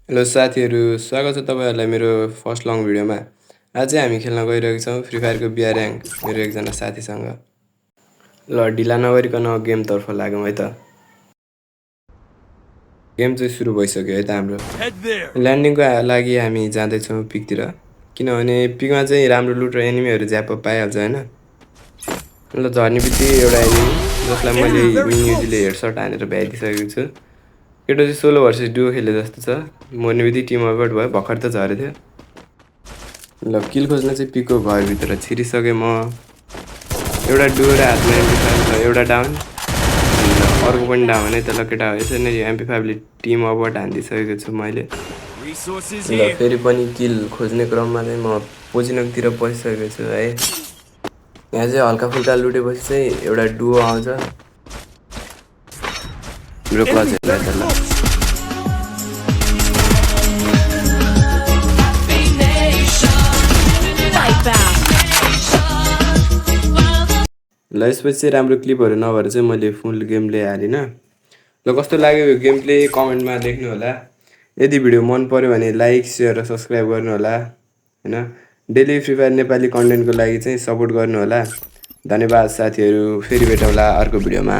Hello साथीहरू, स्वागत छ तपाईँहरूलाई मेरो फर्स्ट लङ भिडियोमा। आज चाहिँ हामी खेल्न गइरहेको छौँ फ्री फायरको बिआर र्याङ्क मेरो एकजना साथीसँग। ल ढिला नगरिकन गेमतर्फ लागौँ है त। गेम चाहिँ सुरु भइसक्यो है त हाम्रो। ल्यान्डिङको लागि हामी जाँदैछौँ पिकतिर, किनभने पिकमा चाहिँ राम्रो लुट र एनिमीहरू ज्याप पाइहाल्छ होइन। ल झर्ने बित्तिकै एउटा एनिमी जसलाई मैले मिनियुजीले हेडसट हानेर भ्याइदिइसकेको छु। केटो चाहिँ 16 भर्सेस डुओ खेले जस्तो छ। मर्ने बित्तिकै टिम अबर्ट भयो, भर्खर त झरेको थियो। ल किल खोज्न चाहिँ पिकको घरभित्र छिरिसकेँ म। एउटा डुओ र हातमा MP5 एउटा डाउन, अर्को पनि डाउन है त। ल केटा हो, यसरी नै MP5ले टिम अबर्ट हानिदिइसकेको छु मैले। ल फेरि पनि किल खोज्ने क्रममा चाहिँ म पोजिनतिर पसिसकेको छु है। यहाँ चाहिँ हल्का फुल्का लुटेपछि चाहिँ एउटा डुओ आउँछ। मेरो क्लच हेर्दा त ल यसपछि चाहिँ राम्रो क्लिपहरू नभएर चाहिँ मैले फुल गेम प्ले हालिनँ। ल कस्तो लाग्यो यो गेम प्ले कमेन्टमा लेख्नु होला। यदि भिडियो मन पर्यो भने लाइक सेयर र सब्सक्राइब गर्नु होला हैन। डेली फ्री फायर नेपाली कन्टेन्टको लागि चाहिँ सपोर्ट गर्नु होला। धन्यवाद साथीहरू, फेरि भेटौँला अर्को भिडियोमा।